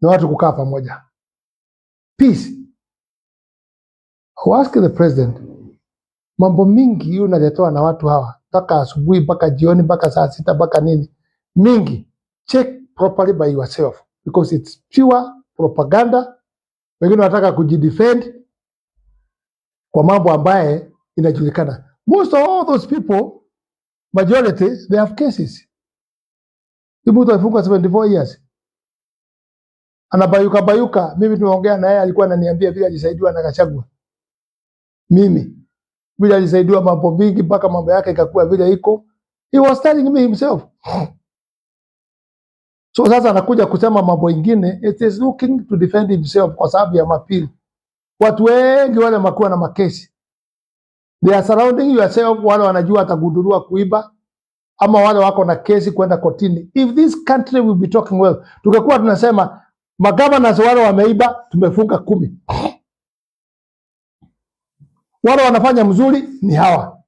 Ni watu kukaa pamoja. Peace. I ask the president, mambo mingi hiyo unaletewa na watu hawa mpaka asubuhi mpaka jioni mpaka saa 6 mpaka nini mingi, check properly by yourself because it's pure propaganda. Wengine wanataka kujidefend kwa mambo ambaye inajulikana. Most of all those people, majority, they have cases. Huyu mtu alifungwa 74 years, anabayuka bayuka. Mimi tumeongea na yeye, alikuwa ananiambia vile alisaidiwa na Gachagua. Mimi vile alisaidiwa mambo mingi mpaka mambo yake ikakuwa vile iko. He was telling me himself. So sasa anakuja kusema mambo ingine, it is looking to defend himself kwa sababu ya maappeal. Watu wengi wale makuwa na makesi, they are surrounding yourself, wale wanajua atagunduliwa kuiba ama wale wako na kesi kwenda kotini. If this country will be talking well, tungekuwa tunasema magovernors wale wameiba tumefunga 10, wale wanafanya mzuri ni hawa,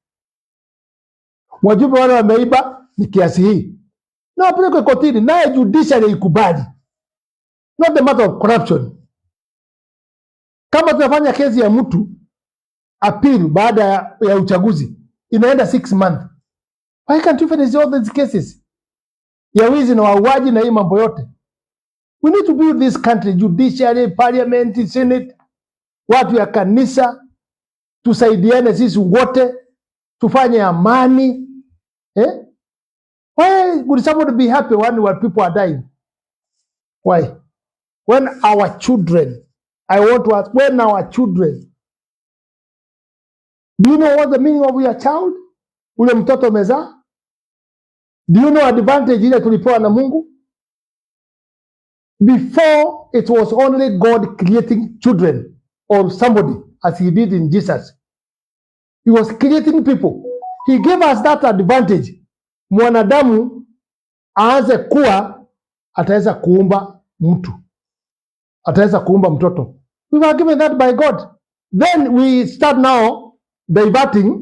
wajumbe wale wameiba ni kiasi hii, na wapelekwe kotini, naye judiciary ikubali, not the matter of corruption. Kama tunafanya kesi ya mtu appeal baada ya uchaguzi inaenda 6 months, why can't you finish all these cases ya wizi na wauaji na hii mambo yote? We need to build this country, judiciary, parliament, senate, watu ya kanisa, tusaidiane sisi wote, tufanye amani, eh? Why would somebody be happy when people are dying? Why? When our children, I want to ask, when our children, do you know what the meaning of your child? Ule mtoto umezaa? Do you know advantage ile tulipewa na Mungu? Before, it was only God creating children or somebody, as he did in Jesus. He was creating people. He gave us that advantage. Mwanadamu aanze kuwa ataweza kuumba mtu, ataweza kuumba mtoto. We were given that by God. Then we start now diverting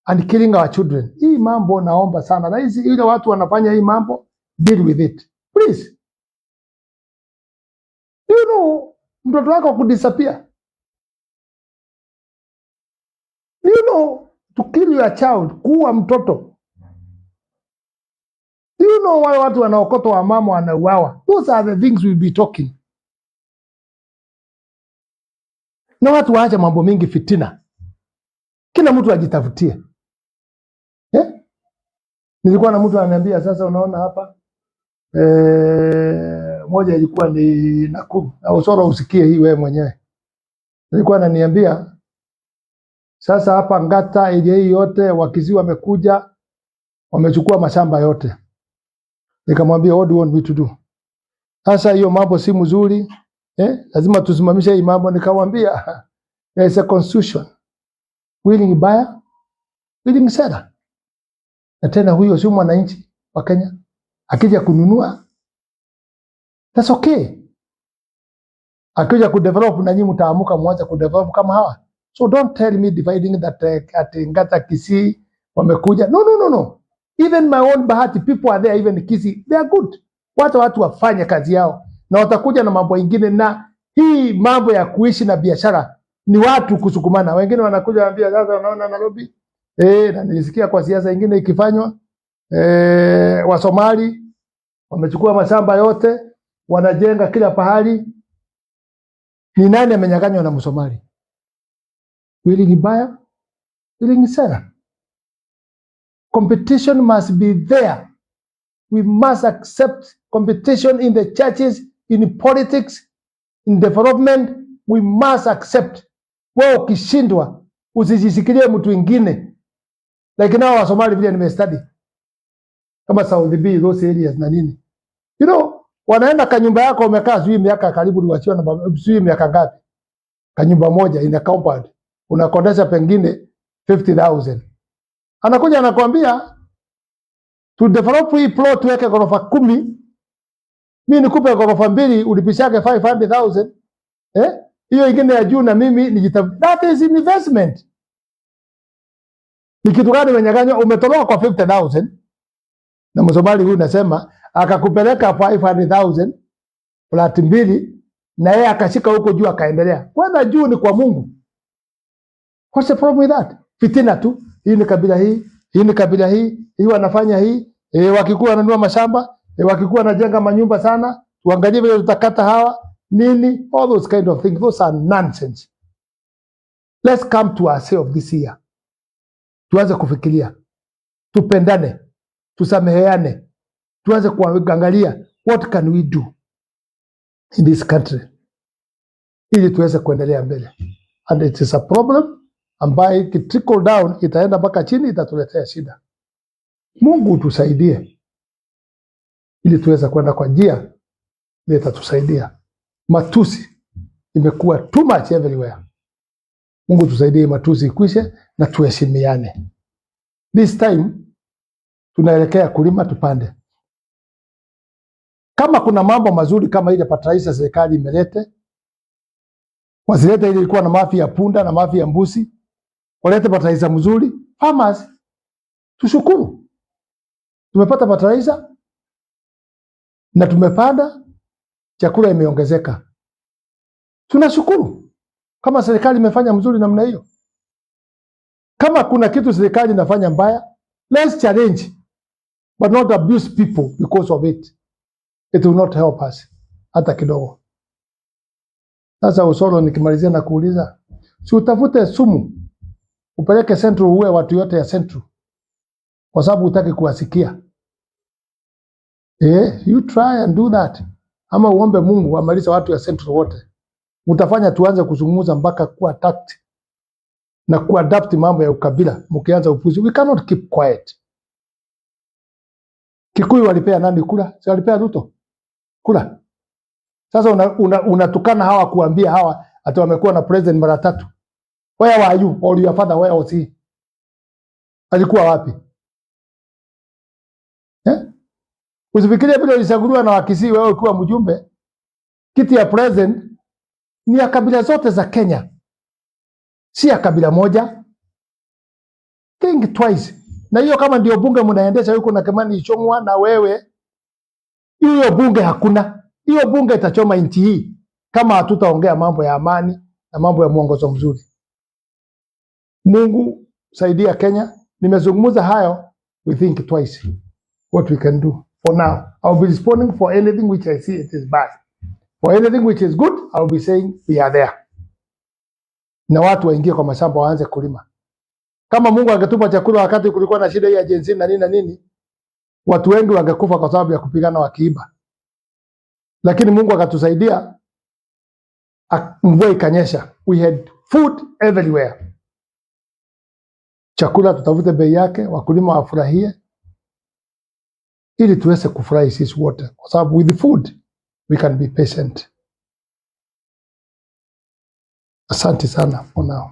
and killing our children. Hii mambo naomba sana, na hizi ile watu wanafanya hii mambo, deal with it please. You know, mtoto wako kudisappear. You know, to kill your child, kuua mtoto. You know, wale watu wanaokotwa wa mama wanauawa. Those are the things we'll be talking. Na watu waache mambo mingi fitina. Kila mtu ajitafutie. Eh? Nilikuwa na mtu ananiambia, sasa unaona hapa, moja ilikuwa ni Nakuru na Osoro, usikie hii wewe mwenyewe. Nilikuwa ananiambia sasa hapa Ngata area hii yote Wakisii wamekuja wamechukua mashamba yote. Nikamwambia, "What do you want me to do?" Sasa hiyo mambo si mzuri, eh? Lazima tusimamishe hii mambo. Nikamwambia, there is a constitution. Willing buyer, willing seller. Na tena huyo sio mwananchi wa Kenya. Akija kununua, that's okay. Akija kudevelop na nyinyi mtaamuka mwanze kudevelop kama hawa. So don't tell me dividing that at Ngata Kisii wamekuja. No, no, no, no. Even my own Bahati people are there, even Kisii. They are good. Wacha watu wafanye kazi yao na watakuja na mambo ingine, na hii mambo ya kuishi na biashara ni watu kusukumana. Wengine wanakuja waambia, sasa unaona Nairobi, na nilisikia kwa siasa ingine ikifanywa, Wasomali wamechukua mashamba yote, wanajenga kila pahali. Ni nani amenyang'anywa na Msomali? Willing buyer, willing seller. Competition must be there. We must accept competition in the churches, in politics, in development. We must accept. Wewe ukishindwa usijishikilie mtu ingine. Like now Wasomali vile nimestudy kama South B, those areas na nini. Wanaenda kanyumba yako umekaa sijui miaka karibu uliwachiwa na baba, sijui miaka ngapi. Kanyumba moja ina compound. Unakodesha pengine 50,000. Anakuja anakuambia to develop hii plot tuweke ghorofa 10, mimi nikupe ghorofa 2 ulipishake 500,000, eh? Hiyo ingine ya juu na mimi nijita. That is investment. Ni kitu gani umenyang'anywa? Umetolewa kwa 50,000 na Msomali huyu nasema akakupeleka 500,000. Plot mbili, na yeye akashika huko juu akaendelea kwenda juu. Ni kwa Mungu. What's the problem with that? Fitina tu. Hii ni kabila hii, hii ni kabila hii, hii wanafanya hii, Wakikuyu wananunua mashamba, Wakikuyu wanajenga manyumba sana, tuangalie vile tutakata hawa nini, all those kind of things. Those are nonsense. Let's come to ourselves this year. Tuanze kufikiria, tupendane, tusameheane, tuanze kuangalia what can we do in this country ili tuweze kuendelea mbele. And it is a problem ambayo ikitrickle down itaenda mpaka chini, itatuletea shida. Mungu tusaidie ili tuweze kwenda kwa njia ile itatusaidia. Matusi imekuwa too much everywhere. Mungu tusaidie matusi ikwishe na tuheshimiane. This time tunaelekea kulima, tupande. Kama kuna mambo mazuri kama ile fertilizer serikali imelete, wasilete ile ilikuwa na mafi ya punda na mafi ya mbuzi, walete fertilizer mzuri. Farmers tushukuru, tumepata fertilizer na tumepanda, chakula imeongezeka. Tunashukuru kama serikali imefanya mzuri namna hiyo. Kama kuna kitu serikali inafanya mbaya, let's challenge but not abuse people because of it. It will not help us hata kidogo. Sasa Osoro, nikimalizia na kuuliza, si utafute sumu upeleke Central, uue watu yote ya Central kwa sababu hutaki kuwasikia. You try and do that, ama uombe Mungu amalize watu ya Central wote. Mtafanya tuanze kuzungumza mpaka kuwa attacked na kuadapt mambo ya ukabila, mkianza upuzi. We cannot keep quiet. Kikuyu walipea nani kura? Si walipea Ruto kura? Sasa unatukana hawa kuambia hawa ati wamekuwa na president mara tatu. Where were you or your father, where was he? Alikuwa wapi? Eh? Usifikirie vile ulichaguliwa na Wakisii wewe ukiwa mjumbe, kiti ya president ni ya kabila zote za Kenya, si ya kabila moja. Think twice. Na hiyo kama ndio bunge mnaendesha huko na Kimani Ichung'wa na wewe, hiyo bunge hakuna. Hiyo bunge itachoma nchi hii kama hatutaongea mambo ya amani na mambo ya mwongozo mzuri. Mungu saidia Kenya. Nimezungumza hayo, we think twice what we can do. For now, I'll be responding for anything which I see it is bad. For anything which is good, I'll be saying we are there. Na watu waingie kwa mashamba waanze kulima. Kama Mungu angetupa chakula wakati kulikuwa na shida hii ya Gen Z na nini na nini, watu wengi wangekufa kwa sababu ya kupigana wakiiba. Lakini Mungu akatusaidia, mvua ikanyesha. We had food everywhere. Chakula tutafute bei yake, wakulima wafurahie, ili tuweze kufurahi sisi wote, kwa sababu with food we can be patient. Asante sana for now.